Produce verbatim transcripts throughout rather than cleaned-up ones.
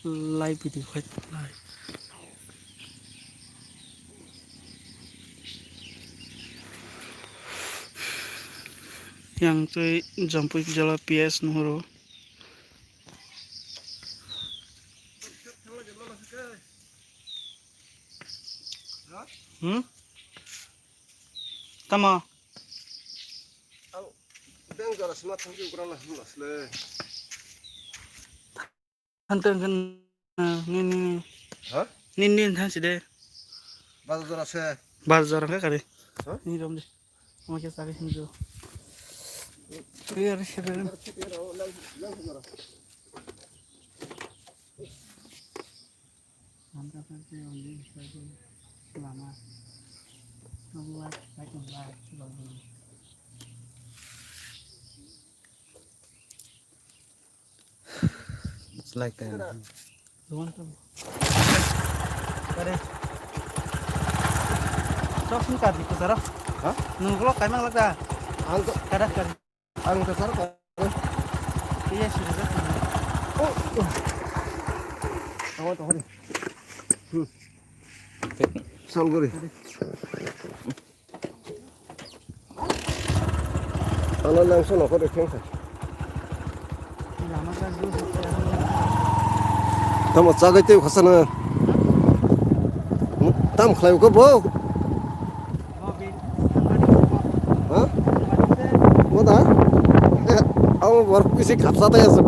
Live video khai live. Yang twi Jampui jala P S nuhuru. Hmm? Tamo? Ang beng jora sima thangki ugrana himla sle. Hante hingke, eh, ni, ni, ni. Ha? Ni, ni, thang si de. Bazar jora se. Bazar jora hingke kari. Ha? Ni rom de. Omo khe chagwi himjo. Twi ari se bere. Lama. Like that. Kare. Sok sini kari ko sara. Ha? Nunggulo kaimang lagda. Ang to, kada kari. Ang to sara kari. Iya, sudah. Oh, oh. Tahu, tahu ni. Hmm. Sol guri. Ano nang sono kore thengkha. Tamo chagai tei khasana. Tam khlai ko bo. Ha? Mo da? Amo bor kisi khapsa ta asuk.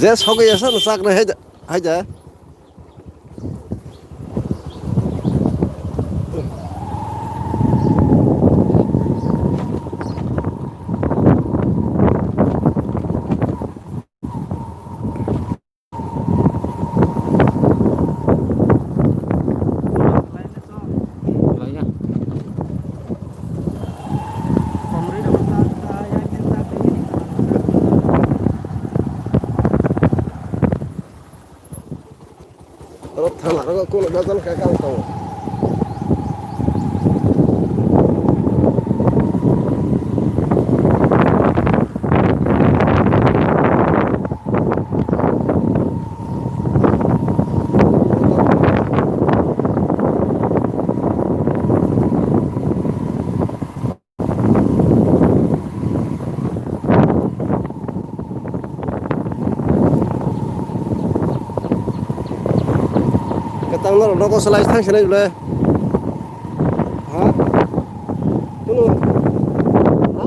Je sogwi asa no sak nai haida, haida. Oro thang larok kulo gajal khe kang tongo. Kwtang norok nogo swlai thang sinai le. Ha? Kunu? Ha?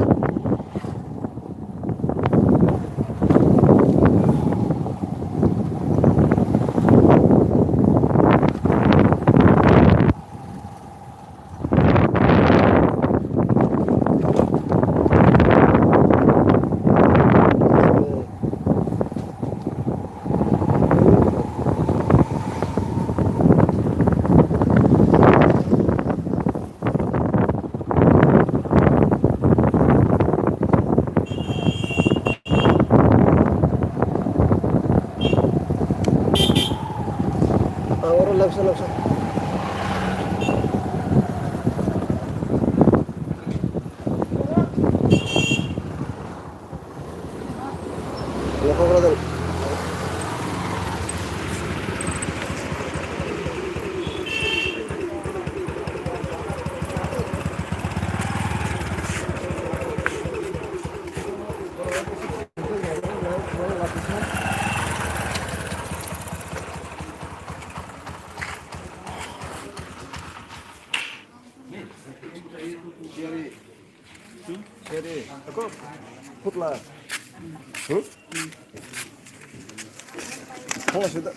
Ang oro lepsa lepsa. Seri. Putla. Hmm? Kau sudah.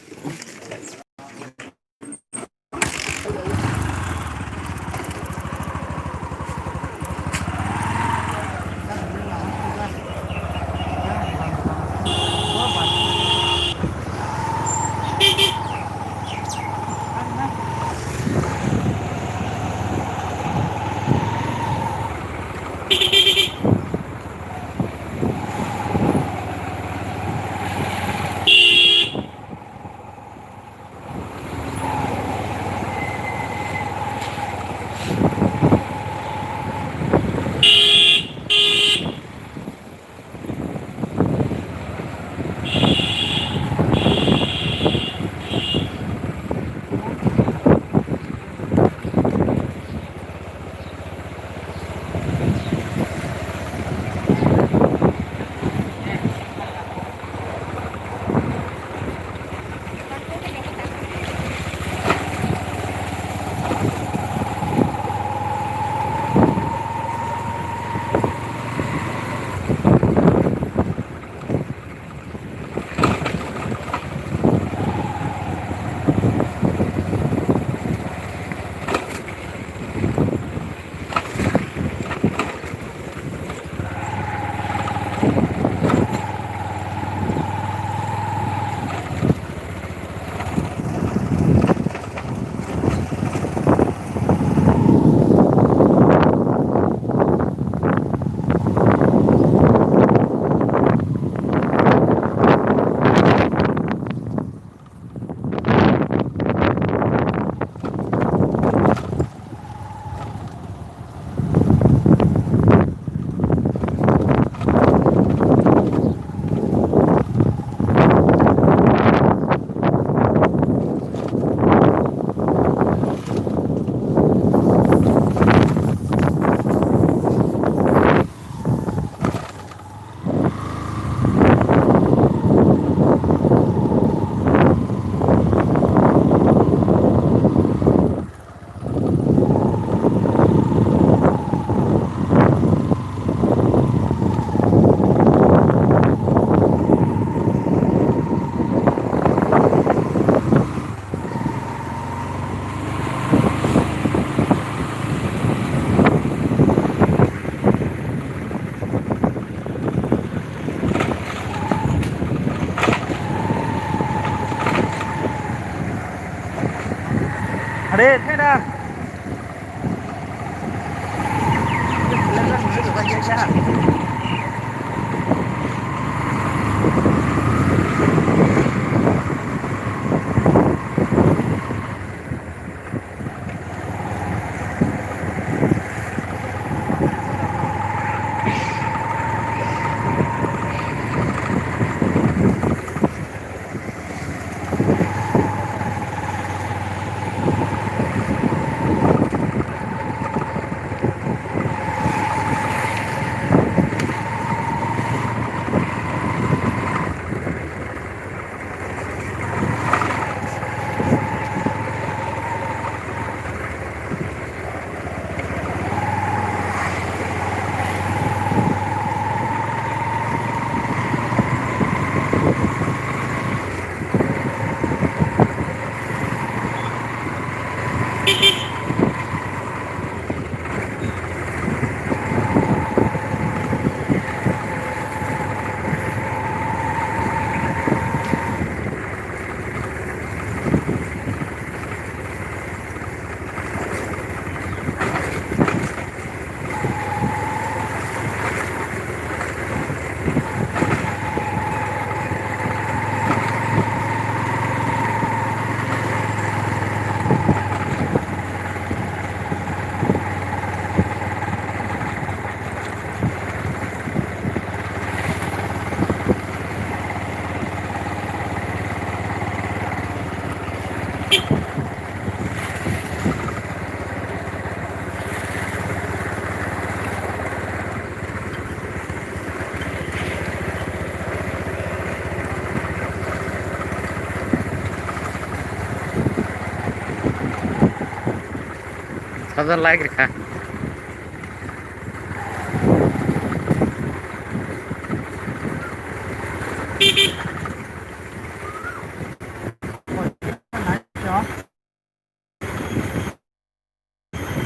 Saja like rikha.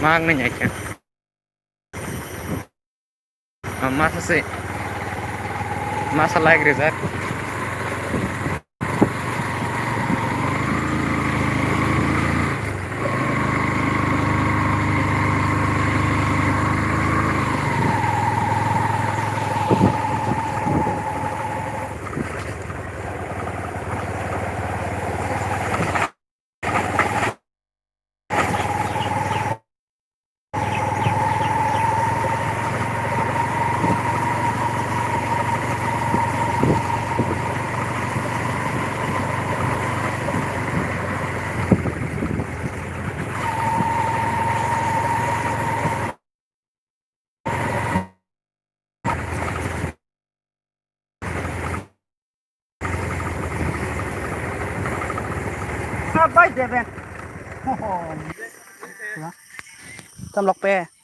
Mang nai nai khe. Masa se, masa like rijak. Bai deben. Tam lok pe.